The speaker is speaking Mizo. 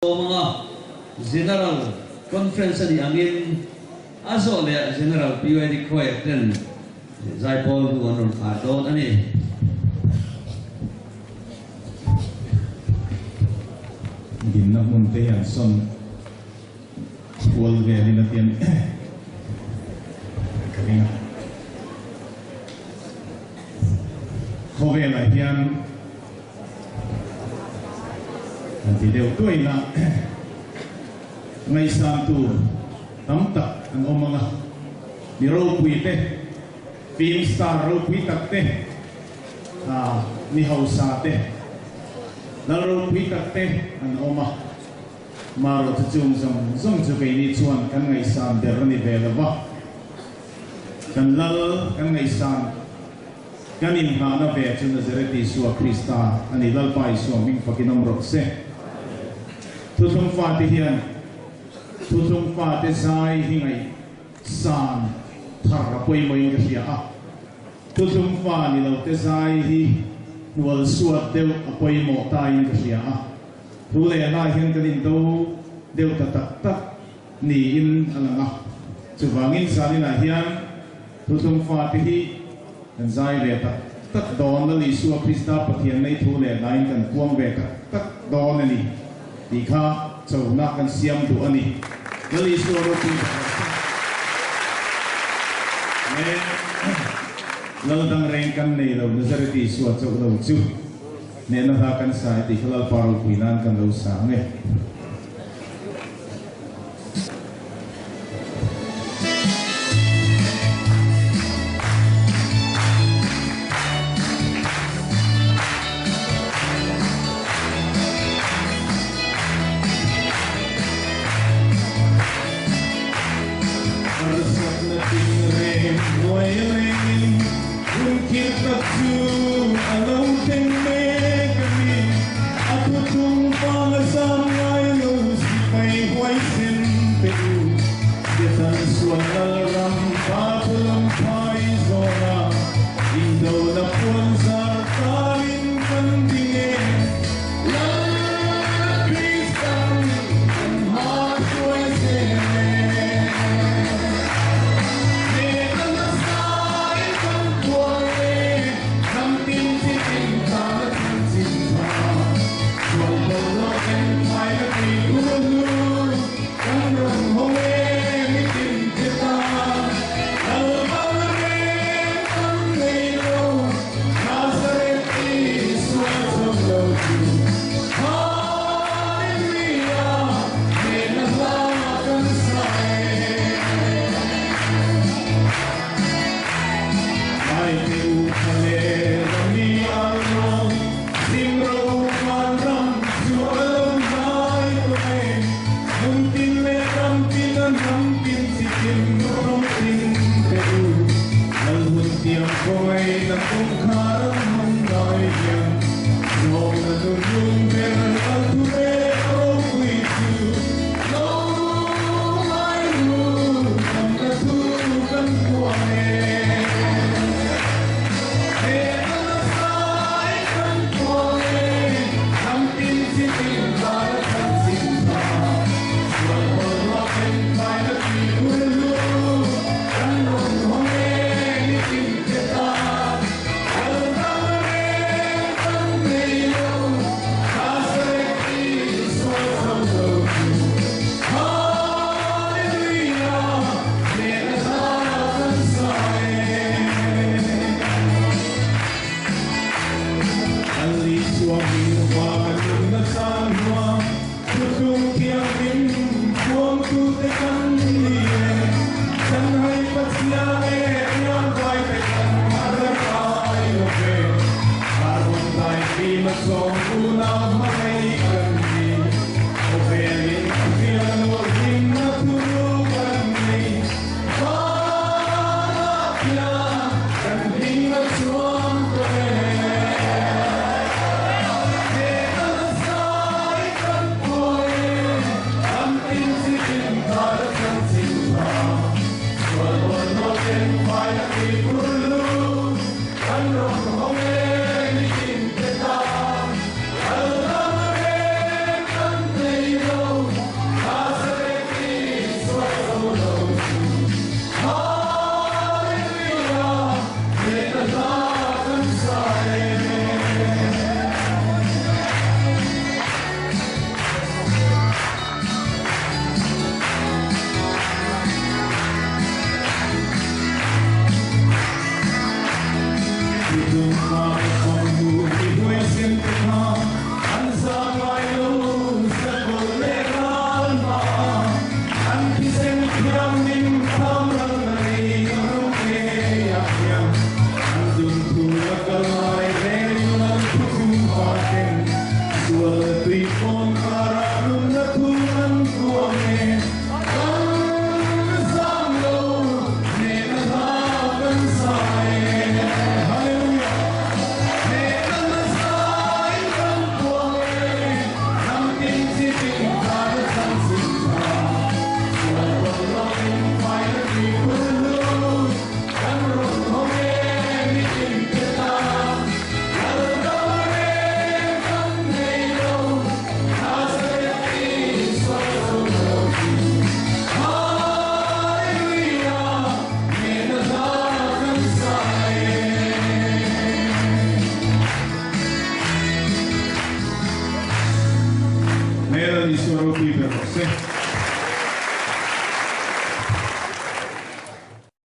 Awmanga General Conference a nih angin a zawh leh General PYD Choir ten zaipawl hnu an rawn khar dawn a ni. Dinna hmun te hian sawn kual velin a tiam ka ring a. Khawvelah hian An ti deuh tuain a, ngaihsan tur tam tak an awm ang a, mi ropui te, film star ropui tak te, mi hausa te, lal ropui tak te an awm a, marawh chu chung zawng zawng chu keini chuan kan ngaihsan ber a ni ve lo va, kan lal kan ngaihsan. Kan inghahna ve chu Nazareth Isua Krista a ni. Lalpa Isua hming fakin awm rawh se. Thuthlung fate hian Thuthlung fate zai hi ngaihsan thar a pawimawhin ka hria a. Thuthlung fa ni lote zai hi hnual suat deuh a pawimawh tain ka hria a. Thu leh hla hian kan indo deuh ta tak tak niin a lang a. Chuvangin zaninah hian Thuthlung fate hi kan zai ve tak tak dawn, Lal Isua Krista Pathian nei thu leh hlain kan puang ve tak tak dawn a ni tih kha chona kan siam duh a ni. Lal Isua ropui tak rawh se. Leh Lal dang reng kan nei lo, Nazareth Isua chauh lo chu hnehna hla kan sa e tih kha Lalpa ropui nan kan lo sa ang e. Harsatna tinreng hnuai rengin hun khirh tak chu a lo thleng mek a ni. A thuthung vang a zam ngai lo. Amen. Lal Isua ropui ber rawh se.